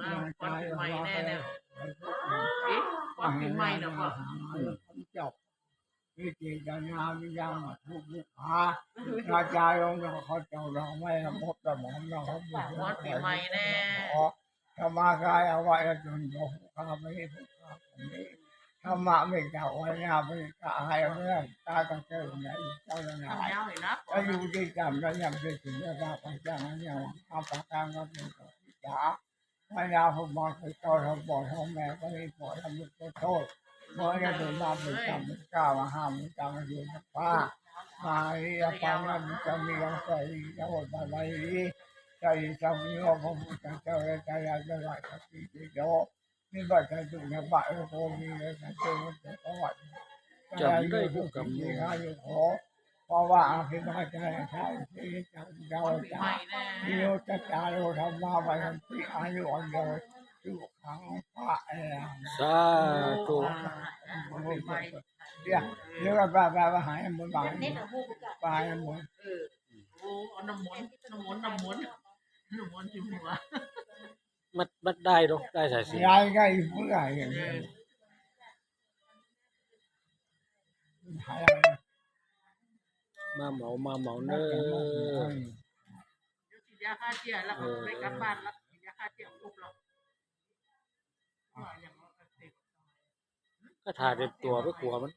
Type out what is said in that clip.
ອ່າ ຄວັນປີໃໝ່ແນ່ແລ້ວ. ເອ໊ະ ຄວັນປີໃໝ່ແລ້ວບໍ່? ເຈົ້າ ມີເຈດຕະນາມີຢ່າງມາທຸກລູກຫາ ອາຈານລົງເຂົາເຈົ້າລອງໄວ້ ບົດສະໝອງເນາະ ຄວັນປີໃໝ່ແນ່. ທຳມະກາຍອະວະຍະຕົນ ບໍ່ຜູ້ຂ້າບໍ່ມີຜູ້ຂ້າບໍ່ມີ ທຳມະເມດຕາອວຍາບໍລິກາໃຫ້ເມືອງຕາກະເກີນໃນເຈົ້າລະນາຍ ອາຍຸດີກຳລະຍຳເປັນສິນລະບາບພະຈັງຍັງອາປະກັງກັບເປັນກະພິຈາ ພະຍາຜູ້ມາຄືເຈົ້າທັງພໍ່ທັງແມ່ກໍມີພໍ່ທັງລູກກໍໂຕ ເມື່ອໄດ້ເປັນມາເປັນກຳເປັນກ້າມະຫາມຸນຕາມາຢູ່ນຳຟ້າ ມາລິຍະປານະມິຕະມີອັງກະລີ ຍະໂຫດາໄລ ໄຕສະເມືອພະພຸດທະເຈົ້າ ແລະ ໄຕລະຈະລະສັກກິຕິໂຍ ມີບັດໄຕຕຸນະບະເອໂກມີເລສະເຈວັນເຕປະວັດ ຈຳໄດ້ບໍ່ກຳ ເອກາຍຸໂກ ພະວະອະພິວາທະນະສາລິເສນິຈັງ ນິດຖາວັນຕາ ວິໂຍຈະຈາໂລ ທຳມາວັດທັນຕິ ອາຍຸວັນໂນ ສຸຂັງພະລັງ ສາທຸ ດຽວ ດຽວ ໄປ ໄປ ໄປຫາໝໍ ໄປຫາໝໍ ເອີ ໂອ້ ເອົານ້ຳມົນ ນ້ຳມົນ ນ້ຳມົນ ນ້ຳມົນຈຸຫົວ. ມັດ ມັດໄດ້ດອກ ໄດ້ສາຍສິນ ໄດ້ ໄດ້ ຜູ້ຫຼາຍ ເອີ ມາເໝົາ ມາເໝົາເດີ ດຽວສີດຢາຂ້າເຊື້ອແລ້ວກໍໄດ້ກັບບ້ານແລ້ວ ສີດຢາຂ້າເຊື້ອຄົບແລ້ວ ກະຖ້າເຕັມຕົວໄປກົວມັນ.